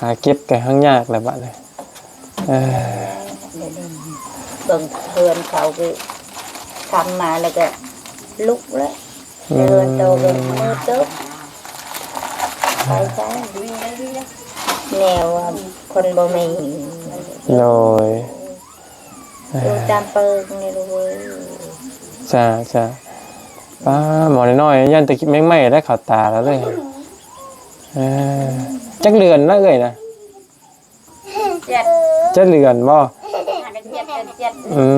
ຫາເກັບກໍຫາຍາກແລ້ວບາດນີ້. ເອີ ເບິ່ງເຮືອນເຂົາຄືທຳມາແລ້ວກໍລຸກແລ້ວ ອືມ ເຮືອນໂຕກໍມືດເຕີບ ໄປໃສ ແນວວ່າຄົນບໍ່ມີ ໂດຍ ຢູ່ຕາມເປິງນີ້ລູກເອີຍ. ຈ້າ ຈ້າ ປ້າ ໝໍນ້ອຍໆ ຢ້ານແຕ່ແມງໄມ້ໄດ້ເຂົ້າຕາແລ້ວເດ້. ເອີ ຈັກເດືອນລະເອື້ອຍນະ? ເຈັດ ເຈັດເດືອນບໍ່? ເຈັດເດືອນ ເຈັດ ອືມ.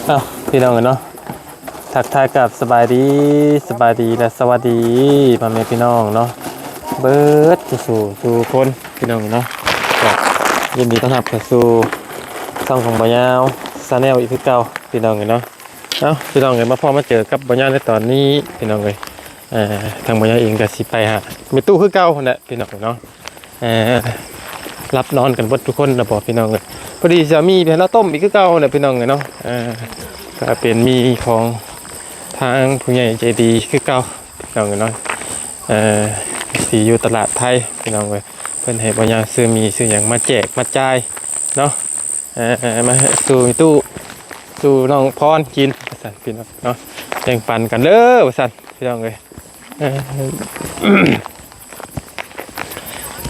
ອ້າວ ພີ່ນ້ອງເອີຍເນາະ ທັກທາຍກັບສະບາຍດີ ສະບາຍດີ ແລະ ສະຫວັດດີພໍ່ແມ່ພີ່ນ້ອງເນາະ ເບິດສູ່ສູ່ຄົນ ພີ່ນ້ອງເນາະ ກໍຍິນດີຕ້ອນຮັບເຂົ້າສູ່ຊ່ອງຂອງບ່າວຍາວ Channel ອີກຄືເກົ່າ ພີ່ນ້ອງເອີຍເນາະ. ເອົ້າ ພີ່ນ້ອງເອີຍ ມາພໍ້ມາເຈີກັບບ່າວຍາວໃນຕອນນີ້ ພີ່ນ້ອງເອີຍ ເອີ ທາງບ່າວຍາວເອງກໍຊິໄປຫາແມ່ຕູ້ຄືເກົ່າຫັ້ນແຫຼະ ພີ່ນ້ອງເນາະ. ເອີ ຫຼັບນອນກັນເບິດທຸກຄົນລະບໍພີ່ນ້ອງເອີຍ? ພໍດີຊິເອົາໝີ່ໄປໃຫ້ລາວຕົ້ມອີກຄືເກົ່າແຫຼະພີ່ນ້ອງເອີຍເນາະ. ເອີ ກໍເປັນໝີ່ຂອງທາງຜູ້ໃຫຍ່ໃຈດີຄືເກົ່າພີ່ນ້ອງເອີຍເນາະ. ເອີ ຊິຢູ່ຕະຫຼາດໄທພີ່ນ້ອງເອີຍ ເພິ່ນໃຫ້ບ່າວຍາວຊື້ໝີ່ຊື້ຫຍັງມາແຈກມາຈ່າຍເນາະ. ເອີ ມາສູ່ແມ່ຕູ້ ສູ່ນ້ອງພອນກິນວ່າຊັ້ນພີ່ນ້ອງເນາະ ແບ່ງປັນກັນເດີວ່າຊັ້ນ ພີ່ນ້ອງເອີຍ. ເອີ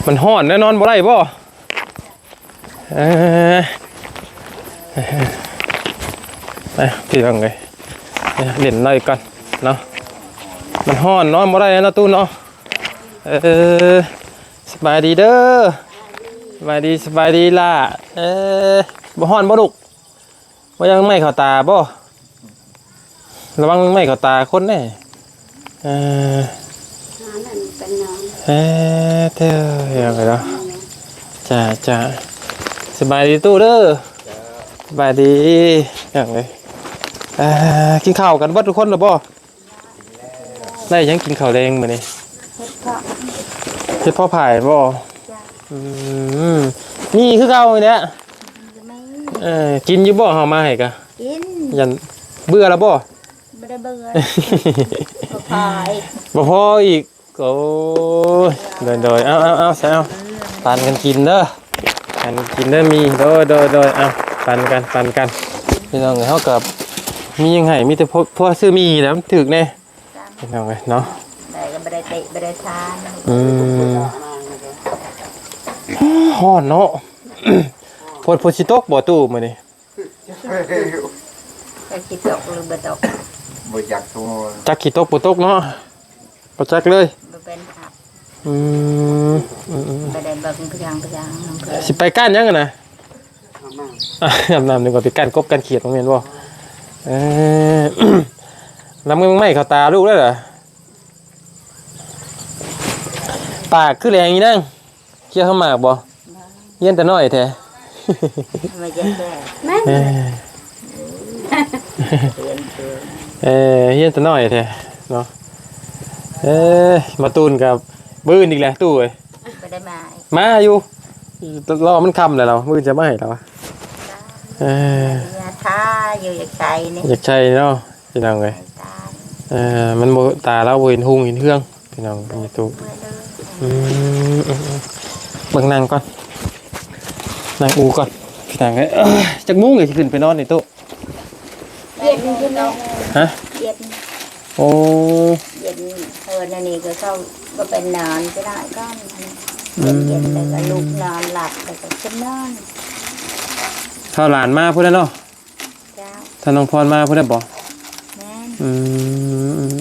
ມັນຮ້ອນແດ່ ນອນບໍ່ໄດ້ບໍ່? ເອີ ເອີ ພີ່ນ້ອງເອີຍ ເອີ ຫຼິ້ນໜ້ອຍກ່ອນເນາະ ມັນຮ້ອນ ນອນບໍ່ໄດ້ເນາະຕູ້ເນາະ. ເອີ ສະບາຍດີເດີ ສະບາຍດີ ສະບາຍດີຫຼ້າ. ເອີ ບໍ່ຮ້ອນບໍ່ລູກ? ບໍ່ຢາກໄມ້ເຂົ້າຕາບໍ່? ລະວັງໄມ້ເຂົ້າຕາຄົນເດ້. ເອີ ເອີ ເດີ ເອີ ເນາະ ຈ້າ ຈ້າ ສະບາຍດີຕູ້ເດີ. ສະບາຍດີ ເອີ ກິນເຂົ້າກັນເບິດທຸກຄົນແລ້ວບໍ່? ໄດ້ຫຍັງກິນເຂົ້າແລງມື້ນີ້? ເຫັດເຜາະ ເຫັດເຜາະຜາຍບໍ່? ຈ້າ ອືມ ມີຄືເກົ່ານີ້ແຫຼະ. ເອີ ກິນຢູ່ບໍ່ ເຮົາມາໃຫ້ກະ? ກິນ ຢ້ານເບື່ອລະບໍ່? ບໍ່ໄດ້ເບື່ອ ບໍ່ພໍອີກ ບໍ່ພໍອີກ. ໂອ້ຍ ໂດຍໆ ເອົາໆໆ ຊະ ເອົາ ປັນກັນກິນເດີ ປັນກັນກິນເດີ ມີ ໂດຍໆໆ ເອົາ ປັນກັນ ປັນກັນ ພີ່ນ້ອງເອີຍ. ເຮົາກໍມີຫຍັງໃຫ້ ມີແຕ່ພວກ ພວກຊື້ໝີ່ແຫຼະ ມັນຖືກແດ່ ພີ່ນ້ອງເອີຍເນາະ. ໄດ້ກໍບໍ່ໄດ້ເຕະ ບໍ່ໄດ້ທານ. ອືມ ຮ້ອນເນາະ. ຝົນ ຝົນຊິຕົກບໍ່ຕູ້ມື້ນີ້? ຈັກຊິຕົກຫຼືບໍ່ຕົກ ບໍ່ຈັກໂຕ ຈັກຊິຕົກບໍ່ຕົກເນາະ ບໍ່ຈັກເລີຍ ບໍ່ເປັນຄັບ. ອືມ ອືມໆ ບໍ່ໄດ້ເບິ່ງພຽງພຽງນຳເພິ່ນ. ຊິໄປກ້ານຫຍັງຫັ້ນນະ? ອາບນ້ຳ ອາບນ້ຳ ນຶກວ່າໄປກ້ານກົບກ້ານຂຽດ ບໍ່ແມ່ນບໍ່? ເອີ ລຳເມືອງໄມ້ເຂົ້າຕາລູກແລ້ວລະ. ປາກຄືແຫຼງອີນາງ ເຄີຍເຂົ້າໝາກບໍ່? ບໍ່ ຮຽນແຕ່ນ້ອຍແທ້ ມາຈາກແທ້ ເອີ ຮຽນເກີນ ເອີ ຮຽນແຕ່ນ້ອຍແທ້ເນາະ. ເອີ ມາຕູນກັບບືນອີກແລ້ວຕູ້ເອີຍ ບໍ່ໄດ້ມາ ມາຢູ່ ລໍມັນຄ່ຳແລ້ວ ມື້ອື່ນຈະມາໃຫ້ລາວ. ເອີ ຢາກຖ່າຢູ່ ຢາກໃສ່ນີ້ ຢາກໃສ່ເນາະ. ພີ່ນ້ອງເອີຍ ເອີ ມັນບໍ່ ຕາລາວບໍ່ເຫັນຮຸ່ງເຫັນເຮືອງ ພີ່ນ້ອງ ມີຕູ້ ອືມ ເບິ່ງນັ່ງກ່ອນ ນັ່ງອູ່ກ່ອນ ພີ່ນ້ອງເອີຍ. ຈັກໂມງຊິຂຶ້ນໄປນອນນີ້ຕູ້? ເຢັນ ຮະ? ເຢັນ ໂອ້ ເຢັນ ເອີ ອັນນີ້ກໍເຂົາກໍໄປນອນໄປນອນກ່ອນ ອືມ ເຢັນໆ ແລ້ວກໍລຸກນອນຫຼັບ ແລ້ວກໍຂຶ້ນນອນ. ຖ້າຫຼານມາພຸ້ນແຫຼະເນາະ. ເຈົ້າ ທ່ານນ້ອງພອນມາພຸ້ນແຫຼະບໍ່? ແມ່ນ ອືມ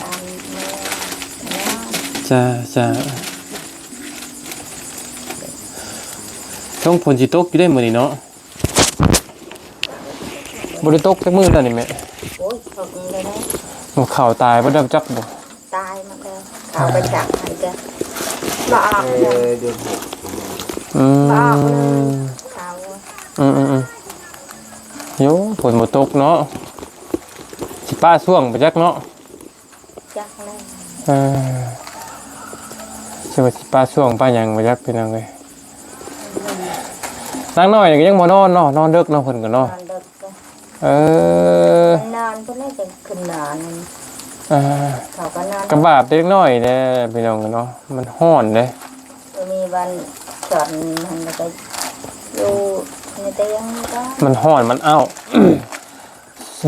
ຫຼານມາແລ້ວ ຈ້າ ຈ້າ. ຊ່ວງຝົນຊິຕົກຢູ່ເດ້ມື້ນີ້ເນາະ ບໍ່ໄດ້ຕົກຈັກມື້ແລ້ວນີ້ແມ່. ໂອ້ຍ ຕົກມື້ໃດ ເຂົ້າຕາຍບໍ່ໄດ້ຈັກບໍ່? ຕາຍໝົດແລ້ວ ເຂົາໄປຈັບໃຫ້ເດີ ບໍ່ອອກເດີ ເດືອນຫົກ ອືມ ບໍ່ອອກເລີຍເຂົາ ອືມໆໆ. ໂຢ ຝົນບໍ່ຕົກເນາະ ຊິປະຊ່ວງໄປຈັກເນາະ. ຈັກແລ້ວ ເອີ ຊິວ່າຊິປະຊ່ວງປະຫຍັງບໍ່ຈັກ ພີ່ນ້ອງເອີຍ. ນາງນ້ອຍນີ້ກໍຍັງບໍ່ນອນເນາະ ນອນເດິກເນາະ ເພິ່ນກໍເນາະ ນອນເດິກ. ເອີ ນອນພຸ້ນແຫຼະ ຈັ່ງຂຶ້ນມານີ້ ອ່າ ເຂົາກໍນອນ ກະບາບເດັກນ້ອຍແດ່ ພີ່ນ້ອງເນາະ ມັນຮ້ອນເດ້. ບໍ່ມີວັນສອນຫັ້ນ ແລ້ວກໍຢູ່ໃນຕຽງນີ້ກໍ ມັນຮ້ອນ ມັນອ້າວ.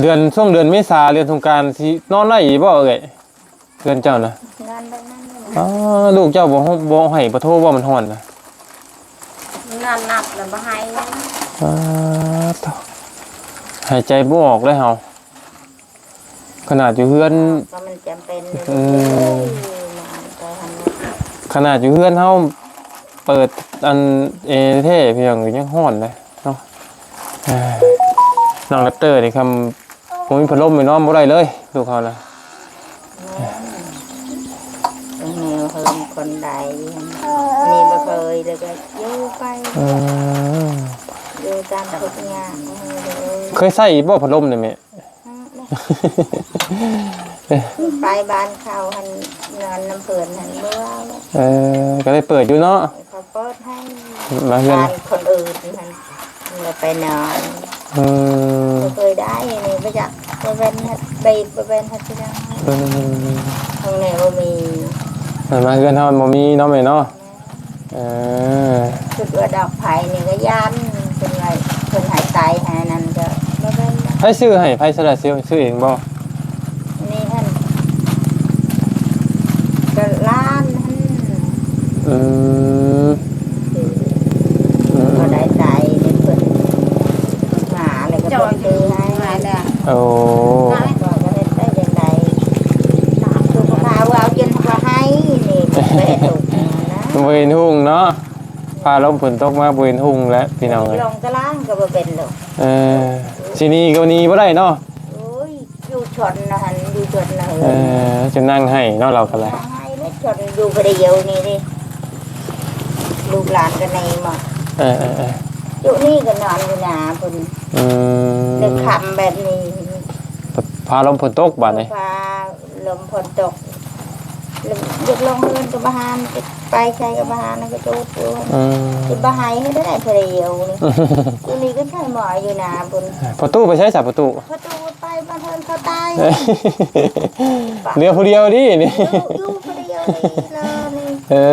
ເດືອນ ຊ່ວງເດືອນເມສາ ເດືອນສົງການ ຊິນອນໄດ້ອີກບໍ່ເອີຍ ເຮືອນເຈົ້ານະ? ນອນໄດ້ນັ້ນແຫຼະ. ອ້າ ລູກເຈົ້າບໍ່ ບໍ່ໃຫ້ ບໍ່ໂທບໍ່ ມັນຮ້ອນນະ? ນອນຫຼັບແລ້ວບໍ່ໃຫ້. ອ້າ ໂທ້ ຫາຍໃຈບໍ່ອອກເລີຍເຮົາ. ຂະໜາດຢູ່ເຮືອນ ກໍມັນຈຳເປັນ ອືມ ຂະໜາດຢູ່ເຮືອນເຮົາເປີດອັນແອແທ້ ພີ່ນ້ອງ ກໍຍັງຮ້ອນເດ້ເນາະ. ເອີ ນ້ອງແຣັບເຕີນີ້ ຄຳບໍ່ມີພັດລົມນີ້ນອນບໍ່ໄດ້ເລີຍ ລູກເຮົານະ. ແມ່ນ ແນວເຮືອນຄົນໃດ ນີ້ບໍ່ເຄີຍ ແລ້ວກໍຢູ່ໄປ ອືມ ຢູ່ຕາມທຸກຍາກ. ເຄີຍໃຊ້ບໍ່ພັດລົມນີ້ແມ່? ໄປບ້ານເຂົາຫັ້ນ ນອນນຳເພິ່ນຫັ້ນ ບໍ່ວ່າ. ເອີ ກໍໄດ້ເປີດຢູ່ເນາະ ເຂົາເປີດໃຫ້ ມາເຮືອນ ບ້ານຄົນອື່ນຫັ້ນ ແລ້ວໄປນອນ. ອືມ ບໍ່ເຄີຍໄດ້ນີ້ ບໍ່ຈັກ ບໍ່ແມ່ນເຮັດ ບໍ່ແມ່ນເຮັດຈັ່ງໃດ. ອືມ ທາງນີ້ບໍ່ມີ ມາເຮືອນເຮົາມັນບໍ່ມີເນາະແມ່ເນາະ. ເອີ ຄິດວ່າດອກໄຜ່ນີ້ກໍຢ້ານ ເພິ່ນວ່າເພິ່ນໃຫ້ໄຕໃຫ້ນັ້ນ ກໍບໍ່ແມ່ນ. ໃຜຊື້ໃຫ້? ໃຜໂຊລາເຊວ ຊື້ເອງບໍ່? ນີ້ຫັ້ນ ກໍຫຼານຫັ້ນ. ອືມ ອືມ ກໍໄດ້ໄຕເພິ່ນ ມາແລ້ວກໍເພິ່ນຊື້ໃຫ້. ໂອ້ ກໍເຮັດໄດ້ຈັ່ງໃດ ຄືພາວ່າເອົາເຢັນກໍໃຫ້ນີ້ ແບບຕົກນະ ບໍ່ເຫັນຮຸ່ງເນາະ. ຟ້າລົມຝົນຕົກມາບໍ່ເຫັນຮຸ່ງແລ້ວ ພີ່ນ້ອງເອີຍ ລົງຕາລາງກໍບໍ່ເປັນດອກ. ເອີ ຊິໜີກໍໜີບໍ່ໄດ້ເນາະ. ໂອ້ຍ ຢູ່ຊົນນະຫັ້ນ ຢູ່ຊົນນະ. ເອີ ຈະນັ່ງໄຫ້ເນາະ ລາວກໍລະ ນັ່ງໄຫ້ເລີຍ ຊົນຢູ່ຜູ້ດຽວນີ້ເດ້ ລູກຫຼານກໍໜີໝົດ. ເອີໆໆ ຢູ່ນີ້ກໍນອນຢູ່ໜ້າພຸ້ນ. ອືມ ເລິກຄ່ຳແບບນີ້ ຟ້າລົມຝົນຕົກບາດນີ້ ຟ້າລົມຝົນຕົກ ຢາກລົງເຮືອນກໍບໍ່ຫານ ໄປໃສກໍບໍ່ຫານ ກໍໂຈດຢູ່. ອືມ ຊິບໍ່ໃຫ້ໃຫ້ໄດ້ຜູ້ດຽວນີ້ ຢູ່ນີ້ກໍໃຊ້ໝໍຢູ່ໜ້າພຸ້ນ. ພໍ່ຕູ້ໄປໃສຊະ ພໍ່ຕູ້? ພໍ່ຕູ້ໄປບ້ານເຮືອນເຂົາຕາຍ ເຫຼືອຜູ້ດຽວນີ້ ຢູ່ ຢູ່ຜູ້ດຽວນີ້ລະນີ້. ເອີ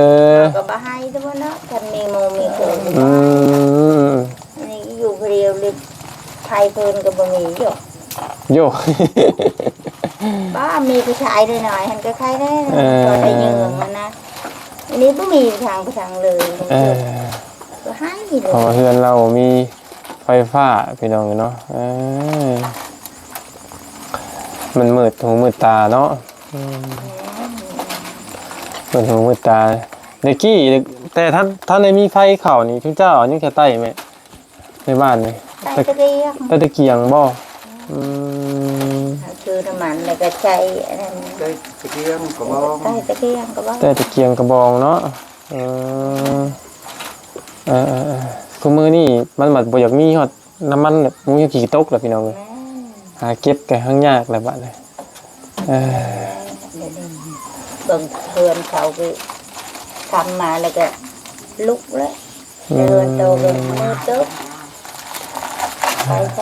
ກໍບໍ່ໃຫ້ຊະບໍ່ເນາະ ຄັນມີໝູ່ມີເພື່ອນ. ອືມ ອັນນີ້ຢູ່ຜູ້ດຽວ ໃຜເພິ່ນກໍບໍ່ມີຢູ່. ໂຢ ບໍ່ມີຜູ້ຊາຍນ້ອຍໆ ຫັ້ນກໍໃຄແດ່ ເອີ ພໍໄດ້ຢືມຫັ້ນນະ. ອັນນີ້ບໍ່ມີທາງໄປທາງເລີຍ. ເອີ ກໍໃຫ້ເລີຍ ເພາະວ່າເຮືອນລາວບໍ່ມີໄຟຟ້າ ພີ່ນ້ອງເນາະ. ເອີ ມັນມືດຫູມືດຕາເນາະ. ອືມ ເປີດຫູເປີດຕາ ແຕ່ກີ້ ແຕ່ທັນ ທັນໄດ້ມີໄຟເຂົ້ານີ້ ເຈົ້າເອົາຫຍັງໃສ່ໃຕ້ແມ່ ໃນບ້ານນີ້? ໃສ່ຕະກຽງ ໃສ່ຕະກຽງບໍ່? ອືມ ເອົາຖືນ້ຳມັນ ແລ້ວກໍໃສ່ອັນນັ້ນ ໃສ່ຕະກຽງກະບອງ ໃສ່ຕະກຽງກະບອງ ໃສ່ຕະກຽງກະບອງເນາະ. ເອີ ເອີໆໆ ຄືມື້ນີ້ມັນບັດບໍ່ຢາກມີຮອດ ນ້ຳມັນແບບບໍ່ມີຂີ້ຕົກແລ້ວ ພີ່ນ້ອງເອີຍ. ແມ່ນ ຫາເກັບກໍຫາຍາກແລ້ວບາດນີ້. ເອີ ເບິ່ງເຮືອນເຂົາໄປ ຄ່ຳມາແລ້ວກໍລຸກແລ້ວ. ອືມ ເຮືອນໂຕກໍມືດເຕີບ ໄປໃສ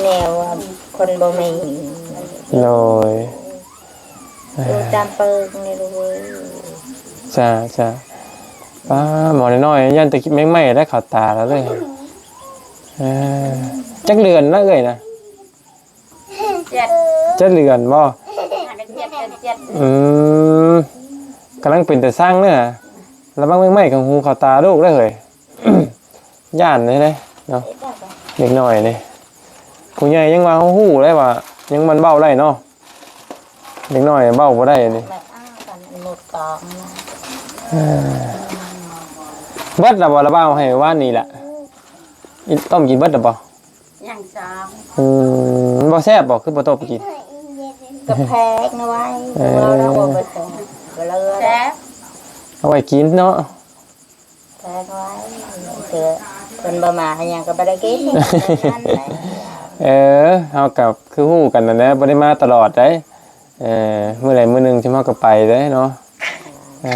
ແນວວ່າຄົນບໍ່ມີ. ໂດຍ ເອີ ຢູ່ຕາມເປິງນີ້ລູກເອີຍ. ຈ້າ ຈ້າ ປ້າ ໝໍນ້ອຍໆ ຢ້ານແຕ່ແມງໄມ້ໄດ້ເຂົ້າຕາລາວເລີຍ. ເອີ ຈັກເດືອນລະເອື້ອຍນະ? ເຈັດ ເຈັດເດືອນບໍ່? ເຈັດ ເດືອນເຈັດ. ອືມ ກຳລັງເປັນຕາຊັງເດີ ລະວັງແມງໄມ້ເຂົ້າຫູເຂົ້າຕາລູກເດີເຮີ້ຍ. ຢ້ານເດ້ເນາະ ເດັກນ້ອຍນີ້. ຜູ້ໃຫຍ່ຍັງວ່າເຮົາຮູ້ໄດ້ວ່າ ຍັງມັນເວົ້າໄດ້ເນາະ. ເດັກນ້ອຍເວົ້າບໍ່ໄດ້ນີ້. ເອີ ເບິດລະບໍ່? ລະເວົ້າໃຫ້ວານນີ້ລະ. ອີ່ ຕົ້ມກິນເບິດລະບໍ່? ຍັງສອງ. ອືມ ບໍ່ແຊບບໍ່? ຄືບໍ່ຕົ້ມກິນ? ກະແພກນະໄວ້. ເອີ ເວົ້າແລ້ວບໍ່ໄປສົ່ງ ກໍເລີຍແຊບ. ເອົາໄວ້ກິນເນາະ. ແພກໄວ້ ເທື່ອເພິ່ນບໍ່ມາຫຍັງກໍບໍ່ໄດ້ກິນ. ເອີ ເຮົາກໍຄືຮູ້ກັນນັ້ນແຫຼະ ບໍ່ໄດ້ມາຕະຫຼອດໃດ. ເອີ ມື້ໃດມື້ໜຶ່ງຈະມາກໍໄປເດ້ເນາະ. ເອີ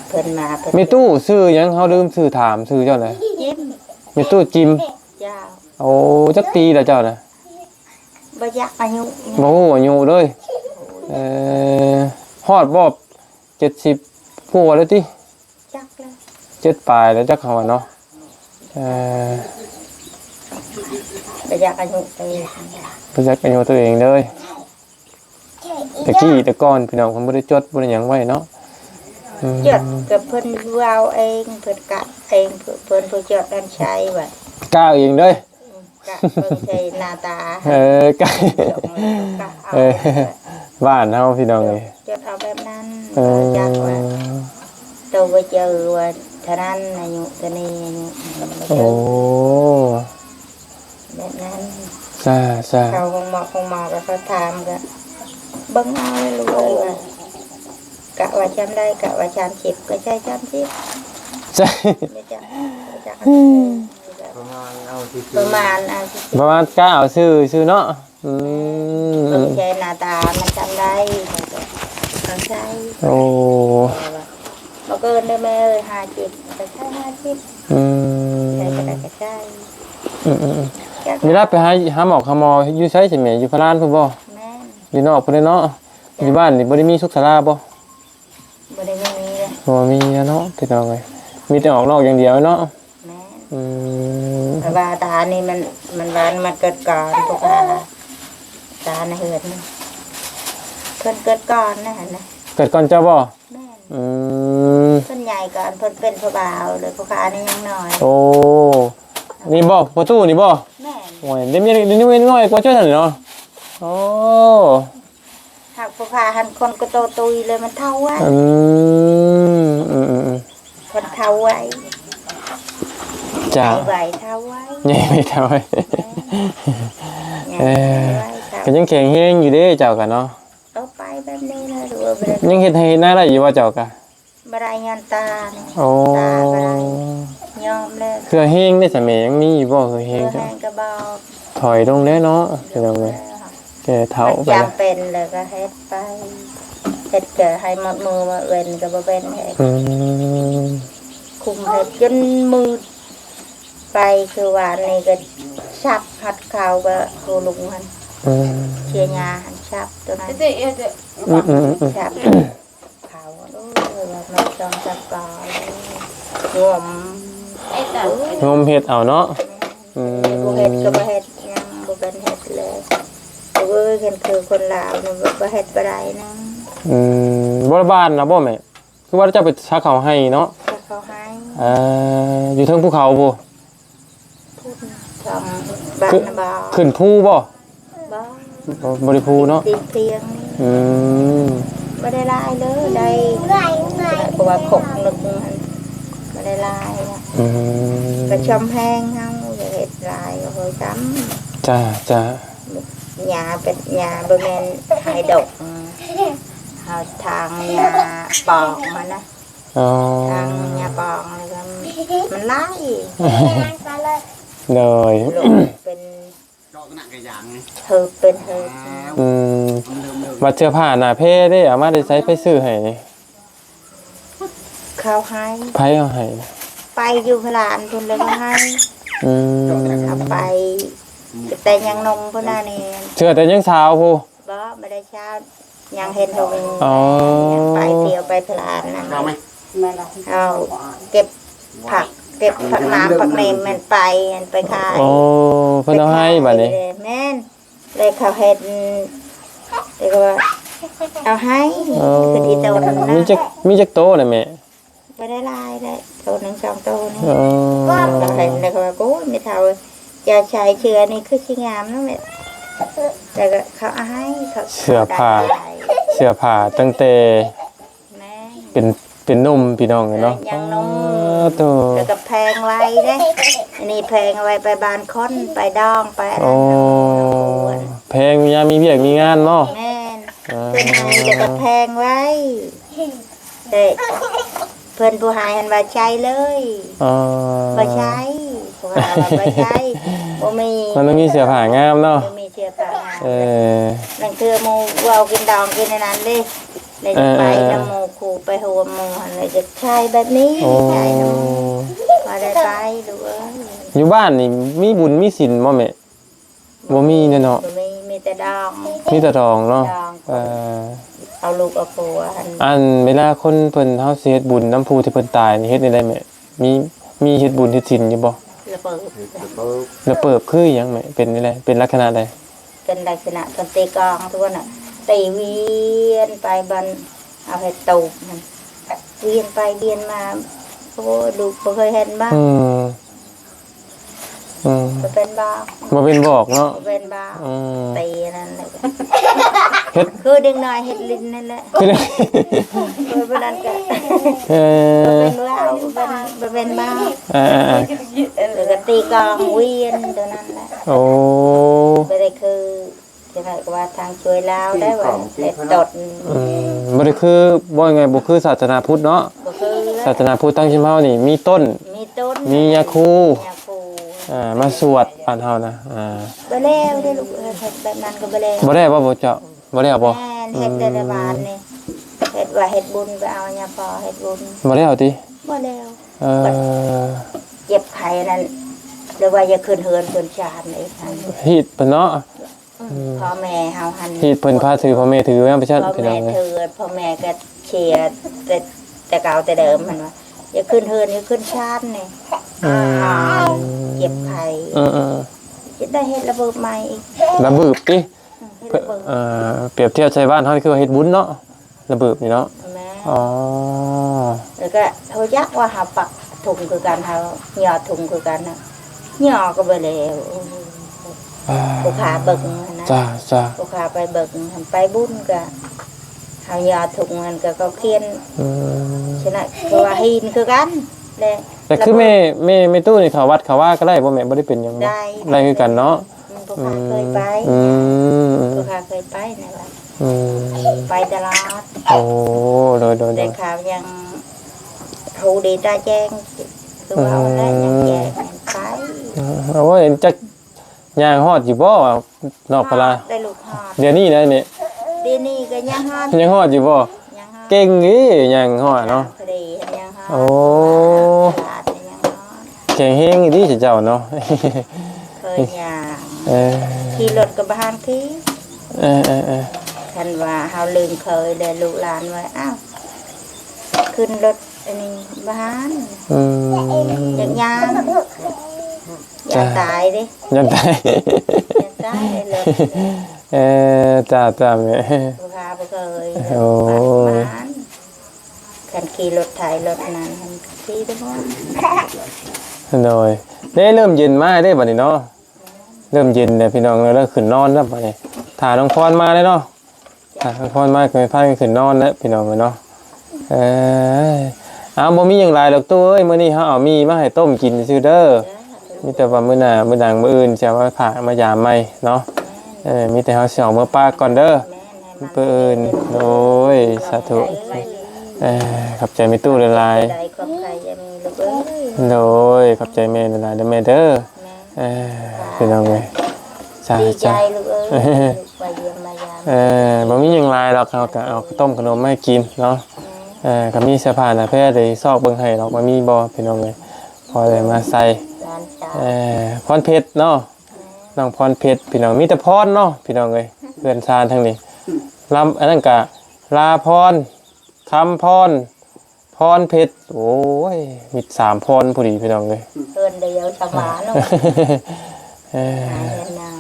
ເພິ່ນມາ ເພິ່ນ ແມ່ຕູ້ຊື່ຫຍັງ? ເຮົາລືມຊື່ຖາມຊື່ເຈົ້າແຫຼະ. ຈິມ ແມ່ຕູ້ຈິມ. ເຈົ້າ. ໂອ້ ຈັກປີລະເຈົ້ານະ? ບໍ່ຈັກອາຍຸ ບໍ່ຮູ້ອາຍຸເລີຍ. ເອີ ຮອດບໍ່ ເຈັດສິບກວ່າແລ້ວຕິ? ຈັກແລ້ວ ເຈັດປາຍແລ້ວຈັກເຮົາວ່າເນາະ. ເອີ ບໍ່ຈັກອາຍຸຕົວເອງ ບໍ່ຈັກອາຍຸຕົວເອງເລີຍ. ແຕ່ກີ້ແຕ່ກ່ອນພີ່ນ້ອງ ເພິ່ນບໍ່ໄດ້ຈົດບໍ່ໄດ້ຫຍັງໄວ້ເນາະ. ອືມ ຈົດກໍເພິ່ນເວົ້າເອງ ເພິ່ນກະເອງ ເພິ່ນ ເພິ່ນຜູ້ຈົດອັນໃຊ້ວ່າ ກະເອງເດ້. ກະເບິ່ງໃສ່ໜ້າຕາ. ເອີ ກະ ເອີ ບ້ານເຮົາພີ່ນ້ອງເອີຍ ຈົດເອົາແບບນັ້ນ. ເອີ ຈັກວ່າໂຕບໍ່ເຈີວ່າເທົ່ານັ້ນ ອາຍຸເທົ່ານີ້ ອາຍຸ ໂອ້ ແບບນັ້ນ. ຈ້າ ຈ້າ ເຂົ້າໂຮງໝໍ ໂຮງໝໍກໍເຂົາຖາມກໍເບິ່ງເອົາເລີຍລູກເອີຍວ່າ ກະວ່າຈຳໄດ້ ກະວ່າສາມສິບ ກໍໃຊ້ສາມສິບ ໃຊ່ ບໍ່ຈັກ ບໍ່ຈັກ ປະມານເອົາຊື່ໆ ປະມານເອົາຊື່ໆ ປະມານກະເອົາຊື່ໆເນາະ. ອືມ ເບິ່ງໃສ່ໜ້າຕາມັນຈຳໄດ້ ເອົາໃສ່. ໂອ້ ບໍ່ເກີນເດີແມ່ເອີຍ ຫ້າສິບ ກໍໃຊ້ຫ້າສິບ. ອືມ ໃສ່ກໍໄດ້ກໍໃຊ້. ອືມໆໆ ເວລາໄປຫາ ຫາໝໍຫາໝໍຢູ່ໃສຊັ້ນແມ່? ຢູ່ພະລານພຸ້ນບໍ່? ແມ່ນ ຢູ່ນອກພຸ້ນເນາະ. ຢູ່ບ້ານນີ້ບໍ່ໄດ້ມີສຸກສາລາບໍ່? ບໍ່ໄດ້ມີເລີຍ ບໍ່ມີແລ້ວເນາະພີ່ນ້ອງເອີຍ ມີແຕ່ອອກນອກຢ່າງດຽວເນາະ. ແມ່ນ ອືມ ແຕ່ວ່າຕານີ້ມັນ ມັນວ່າມັນເກີດກ່ອນ ພວກວ່າຕາໃນເຮືອນ ເພິ່ນເກີດກ່ອນນະຫັ້ນນະ. ເກີດກ່ອນເຈົ້າບໍ່? ແມ່ນ ອືມ ເພິ່ນໃຫຍ່ກ່ອນ ເພິ່ນເປັນຜູ້ບ່າວເລີຍ ພວກຂ້ານີ້ຍັງນ້ອຍ. ໂອ້ ນີ້ບໍ່ ປະຕູນີ້ບໍ່? ແມ່ນ ໂອ້ຍ ໄດ້ເມຍ ໄດ້ເມຍນ້ອຍກວ່າເຈົ້າຊັ້ນເນາະ. ໂອ້ ຫາກຜູ້ພາຫັ້ນຄົນກໍໂຕຕຸຍເລີຍ ມັນເຖົ້າໄວ. ອືມ ອືມໆໆ ຄົນເຖົ້າໄວ. ຈ້າ ໃຫຍ່ໄວເຖົ້າໄວ ໃຫຍ່ໄວເຖົ້າໄວ. ເອີ ເຖົ້າໄວ ເຖົ້າ ກໍຍັງແຂງແຮງຢູ່ເດ້ເຈົ້າກະເນາະ. ເອົາໄປແບບນີ້ລະ ຍັງເຮັດໄຮ່ເຮັດນາໄດ້ຢູ່ບໍ່ເຈົ້າກະ? ບໍ່ໄດ້ຍ້ອນຕານີ້. ໂອ້ ຕາບໍ່ໄດ້ ຍອມແລ້ວ. ເຫື່ອແຮງເດ້ຊະແມ່ ຍັງມີຢູ່ບໍ່ເຫື່ອແຮງ? ເຫື່ອແຮງກໍບໍ່ ຖອຍລົງແລ້ວເນາະ ພີ່ນ້ອງເອີຍ ແກ່ເຖົ້າໄປ. ມັນຈຳເປັນແລ້ວກໍເຮັດໄປ ເຮັດກໍໃຫ້ໝົດມື້ໝົດເວັນກໍບໍ່ເປັນເຮັດ. ອືມ ຄຸມເຮັດຈົນມືດໄປ ຄືວານນີ້ກໍສັບຮັດເຂົ້າກໍໂຫລຸງຫັ້ນ. ອືມ ເຊຍຍາຫັ້ນສັບຕົວນັ້ນ. ອືມໆໆ ສັບ ເຂົາ ໂອ້ຍ ວ່າມັນຕ້ອງຈັບປາ ງົມ ງົມເຮັດເອົາເນາະ. ອືມ ບໍ່ເຮັດກໍບໍ່ເຮັດ ຍັງບໍ່ເປັນເຮັດເລີຍ. ໂອ້ຍ ຄັນຄືຄົນລາວນີ້ ບໍ່ ບໍ່ເຮັດບໍ່ໄດ້ນະ. ອືມ ບໍ່ລະບ້ານນະບໍ່ແມ່? ຄືວ່າເຈົ້າໄປສັກເຂົ້າໄຮ່ເນາະ? ສັກເຂົ້າໄຮ່. ເອີ ຢູ່ເທິງພູເຂົາພຸ້ນ? ພຸ້ນ ທາງບ້ານນະບໍ່ ຂຶ້ນພູບໍ່? ບໍ່ ບໍ່ ບໍ່ໄດ້ພູເນາະ ຕີນພຽງນີ້. ອືມ ບໍ່ໄດ້ຫຼາຍເດີ ໄດ້ ເພາະວ່າຄົກໜຶ່ງຫັ້ນ ບໍ່ໄດ້ຫຼາຍ. ອືມ ປະຊອມແຮງເຮົາ ຢ່າເຮັດຫຼາຍ ໂອ້ຍ ຈຳ. ຈ້າ ຈ້າ ຫຍ້າເປັນ ຫຍ້າບໍ່ແມ່ນໄຮ່ດົກ ເຮົາທາງຫຍ້າປອງຫັ້ນນະ. ອໍ ທາງຫຍ້າປອງນີ້ກໍມັນຫຼາຍ. ໂດຍ ເປັນເຮີບ ເປັນເຮີບ. ອືມ ບັດເສື້ອຜ້າໜ້າແພເດ້ ເອົາມາແຕ່ໃສ? ໃຜຊື້ໃຫ້ນີ້? ເຂົາໃຫ້. ໃຜເອົາໃຫ້? ໄປຢູ່ພະລານພຸ້ນ ແລ້ວກໍໃຫ້. ອືມ ເອົາໄປ ແຕ່ຍັງໜຸ່ມພຸ້ນນະນີ້. ເສື້ອແຕ່ຍັງສາວພຸ້ນ? ບໍ່ ບໍ່ໄດ້ຊາວ ຍັງເຫັນຫົງ. ອໍ ໄປທ່ຽວໄປພະລານນັ້ນ ເອົາເກັບຜັກ ເກັບຜັກນ້ຳຜັກເໜັນມັນໄປ ອັນໄປຂາຍ. ໂອ້ ເພິ່ນເອົາໃຫ້ບັດນີ້. ແມ່ນ ແລ້ວເຂົາເຮັດ ແລ້ວກໍວ່າເອົາໃຫ້. ອໍ ຄືອີ່ຕົນນະ. ມີຈັກ ມີຈັກໂຕນະແມ່? ບໍ່ໄດ້ຫຼາຍເດ້ ໂຕໜຶ່ງສອງໂຕນີ້. ອໍ ກໍເຫັນແລ້ວກໍວ່າ ໂອ້ຍ ແມ່ເຖົ້າ ເຈົ້າໃສ່ເສື້ອນີ້ຄືຊິງາມເນາະແມ່. ແລ້ວກໍເຂົາເອົາໃຫ້ ເຂົາ ເສື້ອຜ້າ ເສື້ອຜ້າຕັ້ງແຕ່ ແມ່ນ ເປັນ ເປັນໜຸ່ມ ພີ່ນ້ອງເອີຍເນາະ. ຍັງໜຸ່ມ. ອໍ ໂທ້ ແລ້ວກໍແພງໄວ້ເດ້ ອັນນີ້ແພງໄວ້ໄປບ້ານຄົນ ໄປດອງ ໄປອັນນັ້ນ. ອໍ ແພງຍາມມີວຽກມີງານເນາະ. ແມ່ນ. ອ່າ ເພິ່ນໃຫ້ແລ້ວກໍແພງໄວ້. ແຕ່ເພິ່ນຜູ້ໃຫ້ຫັ້ນວ່າໃຊ້ເລີຍ. ອໍ ບໍ່ໃຊ້ ຜູ້ໃຫ້ວ່າບໍ່ໃຊ້. ບໍ່ມີ ມັນບໍ່ມີເສື້ອຜ້າງາມເນາະ ບໍ່ມີເສື້ອຜ້າງາມ ເອີ ລາງເທື່ອໝູ່ເວົ້າກິນດອງກິນອັນນັ້ນເດ້ ແລ້ວຈະໄປນຳໝູ່ຄູ່ໄປຮ່ວມໝູ່ຫັ້ນ ແລ້ວຈະໃສ່ແບບນີ້ ໂອ້ ໃສ່ນຳໝູ່ ບໍ່ໄດ້ໄປລູກເອີຍ. ຢູ່ບ້ານນີ້ມີບຸນມີສິນບໍ່ແມ່? ບໍ່ມີແນ່ເນາະ ບໍ່ມີ ມີແຕ່ດອງ ມີແຕ່ດອງເນາະ ດອງ ເອີ ເອົາລູກເອົາຜົວຫັ້ນ. ອັນເວລາຄົນເພິ່ນ ເຮົາຊິເຮັດບຸນນຳຜູ້ທີ່ເພິ່ນຕາຍນີ້ ເຮັດແນວໃດແມ່? ມີ ມີເຮັດບຸນເຮັດສິນຢູ່ບໍ່? ລະເປີບ ລະເປີບ ລະເປີບຄືຫຍັງແມ່? ເປັນແນວໃດ? ເປັນລັກສະນະໃດ? ເປັນລັກສະນະເພິ່ນຕີກອງ ທຸກຄົນນະ ຕີວຽນໄປບ່ອນເຮົາເຮັດຕູບຫັ້ນ ວຽນໄປວຽນມາ. ໂອ້ ລູກບໍ່ເຄີຍເຫັນບໍ່? ອືມ ອືມ ບໍ່ເປັນບອກ ບໍ່ເປັນບອກເນາະ ບໍ່ເປັນບອກ ອືມ ຕີອັນນັ້ນແຫຼະ ເຮັດ ຄືເດັກນ້ອຍເຮັດຫຼິ້ນນັ້ນແຫຼະ ຄືເດັກ ເອີ ບໍ່ນັ້ນກະ ເອີ ບໍ່ເປັນເວົ້າ ບໍ່ເປັນ ບໍ່ເປັນບອກ ເອີໆໆ ແລ້ວກະຕີກອງວຽນຕົວນັ້ນແຫຼະ. ໂອ້ ບໍ່ໄດ້ຄື ຈັ່ງໃດກໍວ່າທາງຊ່ວຍລາວໄດ້ວ່າເຮັດຕົນ ອືມ ບໍ່ໄດ້ຄື ເວົ້າງ່າຍໆ ບໍ່ຄືສາສະໜາພຸດເນາະ ບໍ່ຄື ສາສະໜາພຸດທາງຊຸມເຮົານີ້ມີຕົ້ນ ມີຕົ້ນ ມີຍາຄູ ຍາຄູ ອ່າ ມາສວດບ້ານເຮົານະ ອ່າ ບໍ່ແລ້ວເດ້ລູກເອີຍ ເຮັດແບບນັ້ນກໍບໍ່ແລ້ວ ບໍ່ແລ້ວບໍ່ເຈົ້າ ບໍ່ແລ້ວບໍ່? ແມ່ນ ເຮັດແຕ່ ອືມ ແຕ່ບ້ານນີ້ ເຮັດວ່າເຮັດບຸນ ໄປເອົາຍາພໍ່ເຮັດບຸນ ບໍ່ແລ້ວຕິ? ບໍ່ແລ້ວ ເອີ ເຈັບໄຂ້ນັ້ນ ຫຼືວ່າຢາກຂຶ້ນເຮືອນຂຶ້ນຊານອີກຫັ້ນ ຮີດເພິ່ນເນາະ ອືມ ພໍ່ແມ່ເຮົາຫັ້ນ ຮີດເພິ່ນພາຖື ພໍ່ແມ່ຖືນຳໄປຊັ້ນ ພໍ່ແມ່ຖື ພີ່ນ້ອງເອີຍ ພໍ່ແມ່ກໍເຊື່ອແຕ່ ແຕ່ເກົ່າແຕ່ເດີມຫັ້ນວ່າ ຢ່າຂຶ້ນເຮືອນ ຢ່າຂຶ້ນຊານນີ້ ອືມ ເຈັບໄຂ້ ເອີໆ ຈະໄດ້ເຮັດລະບຶບໃໝ່ອີກ ລະບຶບຕິ? ອືມ ເອີ ປຽບທຽບໃສ່ບ້ານເຮົານີ້ຄືວ່າເຮັດບຸນເນາະ ລະບຶບນີ້ເນາະ ແມ່ນ ອໍ ແລ້ວກໍຮູ້ຈັກວ່າເຮົາປັກທຸງຄືກັນ ເຮົາຍໍ້ທຸງຄືກັນນະ ຍໍ້ກໍບໍ່ແລ້ວ ອ່າ ຜູ້ຂ້າເບິ່ງຫັ້ນນະ ຈ້າໆ ຜູ້ຂ້າໄປເບິ່ງຫັ້ນ ໄປບຸນກໍເຮົາຍໍ້ທຸງຫັ້ນກໍເຂົາຂຽນ ອືມ ຊະນະ ຄືວ່າຫີນຄືກັນແຫຼະ ແຕ່ຄືແມ່ ແມ່ ແມ່ຕູ້ນີ້ເຂົ້າວັດເຂົ້າວາກໍໄດ້ບໍ່ແມ່? ບໍ່ໄດ້ເປັນຫຍັງບໍ່? ໄດ້ ໄດ້ຄືກັນເນາະ ອືມ ຜູ້ຂ້າເຄີຍໄປ ອືມ ຜູ້ຂ້າເຄີຍໄປໃນວັດ ອືມ ໄປຕະຫຼອດ ໂອ້ ໂດຍໆໆ ແຕ່ຂ້າຍັງຮູ້ດີຕາແຈ້ງ ຄືວ່າ ອືມ ແລ້ວຍັງແຈ້ງໄປ ອືມ ໂອ້ຍ ຈັກ ຍ່າງຮອດຢູ່ບໍ່ນອກພະລາ? ຮອດໄດ້ລູກ ຮອດ ດຽວນີ້ໄດ້ແມ່? ດຽວນີ້ກໍຍັງຮອດ ຍັງຮອດຢູ່ບໍ່? ຍັງຮອດ ເກັ່ງເດ້ ຍ່າງຮອດເນາະ ພໍດີຍັງຮອດ ໂອ້ ຕະຫຼາດຍັງຮອດ ແຂງແຮງອີ່ຫຼີເຈົ້າເນາະ ເຄີຍຍ່າງ ເອີ ຂີ່ລົດກໍບໍ່ຫານຂີ່ ເອີໆໆ ຄັນວ່າເຮົາລືມເຄີຍແລ້ວ ລູກຫຼານວ່າ ອ້າວ ຂຶ້ນລົດອັນນີ້ບໍ່ຫານ ອືມ ຢາກຍ່າງ ຢ້ານຕາຍເດ້ ຢ້ານຕາຍ ຢ້ານຕາຍເລີຍ ເອີ ຈ້າໆ ແມ່ ຜູ້ພາບໍ່ເຄີຍ ໂອ້ຍ ປະມານ ຄັນຂີ່ລົດໄຖລົດນັ້ນ ຂີ່ແຕ່ບໍ່ ໂດຍ ເດ້ ເລີ່ມເຢັນມາເດ້ບັດນີ້ເນາະ ເລີ່ມເຢັນແລ້ວພີ່ນ້ອງ ເລີ່ມຂຶ້ນນອນແລ້ວບັດນີ້ ຖ້ານ້ອງພອນມາເດ້ເນາະ ອ່ະ ພັກຜ່ອນມາກໍໄປພາກັນຂຶ້ນນອນແຫຼະພີ່ນ້ອງເອີຍເນາະ ເອີຍ ເອົາ ບໍ່ມີຫຍັງຫຼາຍດອກຕູ້ເອີຍ ມື້ນີ້ເຮົາເອົາໝີ່ມາໃຫ້ຕົ້ມກິນຊື່ເດີ ມີແຕ່ວ່າມື້ໜ້າ ມື້ຫຼັງ ມື້ອື່ນຊິເອົາມາຝາກມາຢາມໃໝ່ເນາະ ເອີ ມີແຕ່ເຮົາຊິອອກເມືອປາກກ່ອນເດີ ມື້ອື່ນ ໂດຍ ສາທຸ ເອີ ຂອບໃຈແມ່ຕູ້ຫຼາຍໆ ໂດຍ ຂອບໃຈແມ່ຫຼາຍໆເດີແມ່ເດີ. ເອີ ພີ່ນ້ອງເອີຍ ຈ້າ ດີໃຈ ຈ້າ ລູກເອີຍ ລູກມາຢ້ຽມມາຢາມ ເອີ ບໍ່ມີຫຍັງຫຼາຍດອກ ເຮົາກໍເອົາເຂົ້າຕົ້ມຂະໜົມມາໃຫ້ກິນເນາະ ເອີ ກໍມີເສື້ອຜ້າໜ້າແພໄດ້ຊອກເບິ່ງໃຫ້ດອກ ວ່າມີບໍ່ ພີ່ນ້ອງເອີຍ ພໍໄດ້ມາໃສ່ ເອີ ພອນເພັດເນາະ ນ້ອງພອນເພັດ ພີ່ນ້ອງ ມີແຕ່ພອນເນາະ ພີ່ນ້ອງເອີຍ ເຮືອນຊານທາງນີ້ ລຳ ອັນນັ້ນກະ ລາພອນ ຄຳພອນ ພອນເພັດ ໂອ້ຍ ມີສາມພອນພໍດີພີ່ນ້ອງເອີຍ ເຮືອນດຽວສະບາຍເນາະ ເອີ ເຮືອນນາງ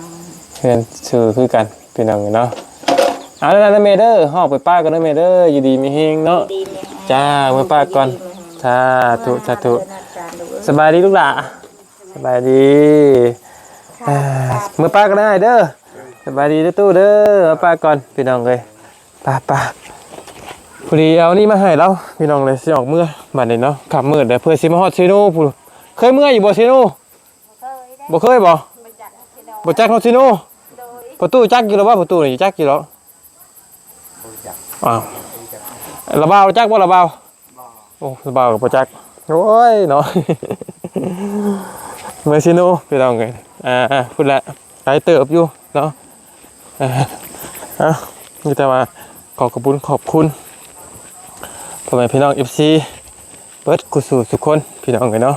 ເຮືອນຊື່ຄືກັນພີ່ນ້ອງເນາະ ເອົາແລ້ວນະແມ່ເດີ ເຮົາອອກໄປປະກ່ອນເດີແມ່ເດີ ຢູ່ດີມີແຮງເນາະ ຢູ່ດີມີແຮງ ຈ້າ ເມືອປະກ່ອນ ຢູ່ດີມີແຮງ ສາທຸ ສາທຸ ສະບາຍດີລູກຫຼ້າ ສະບາຍດີ ເມືອປະກ່ອນເດີອ້າຍເດີ ສະບາຍດີເດີຕູ້ເດີ ເມືອປະກ່ອນພີ່ນ້ອງເອີຍ ໄປໆ ພໍດີເອົານີ້ມາໃຫ້ລາວ ພີ່ນ້ອງເອີຍ ຊິອອກເມືອບາດນີ້ເນາະ ຄ່ຳມືດແລ້ວ ເພື່ອຊິມາຮອດເຊໂນພຸ້ນ ເຄີຍເມືອຢູ່ບໍ່ເຊໂນ? ບໍ່ເຄີຍບໍ່? ບໍ່ຈັກຮອດເຊໂນ ໂດຍ ພໍ່ຕູ້ຈັກຢູ່ລະບໍ່? ພໍ່ຕູ້ນີ້ຈັກຢູ່ລະ ອ້າວ ລະບ່າວຈັກບໍ່ລະບ່າວ? ໂອ້ ລະບ່າວກໍບໍ່ຈັກ ໂອ້ຍເນາະ ເມືອເຊໂນພີ່ນ້ອງເອີຍ ອ່າ ພຸ້ນແຫຼະ ໄກເຕີບຢູ່ເນາະ. ເອີ ເອົາ ມີແຕ່ວ່າຂໍຂອບຄຸນ ຂອບຄຸນພໍ່ແມ່ພີ່ນ້ອງ ເອັຟຊີ ເບິດຄູ່ສູ່ທຸກຄົນ ພີ່ນ້ອງເອີຍເນາະ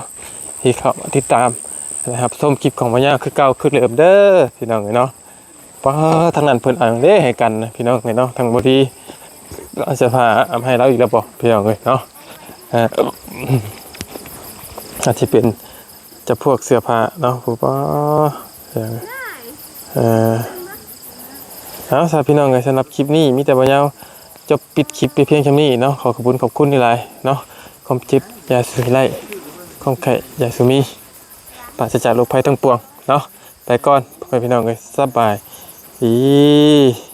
ທີ່ເຂົ້າມາຕິດຕາມ ແລະ ຮັບຊົມຄລິບຂອງບ່າວຍາວຄືເກົ່າຄືເດີມເດີ ພີ່ນ້ອງເອີຍເນາະ. ປ້າ ທາງນັ້ນເພິ່ນເອົາຫຍັງເດ້ໃຫ້ກັນນະ ພີ່ນ້ອງເອີຍເນາະ. ທາງບໍ່ດີເອົາເສື້ອຜ້າມາໃຫ້ລາວອີກແລ້ວບໍ່ ພີ່ນ້ອງເອີຍເນາະ. ເອີ ອາດຊິເປັນຈຳພວກເສື້ອຜ້າເນາະ ຜູ້ ປ້າ ເອີ ເອີ ເອົາຊະ ພີ່ນ້ອງເອີຍ ສຳລັບຄລິບນີ້ມີແຕ່ບ່າວຍາວຈົບປິດຄລິບໄປພຽງສ່ຳນີ້ເນາະ. ຂໍຂອບຄຸນຂອບຄຸນຫຼາຍໆເນາະ. ຄວາມເຈັບຢ່າສູ່ໄດ້ ຄວາມໄຂ້ຢ່າສູ່ມີ ປາສະຈາກໂລກໄພທັງປວງເນາະ. ໄປກ່ອນ ພໍ່ແມ່ພີ່ນ້ອງເອີຍ ສະບາຍດີ.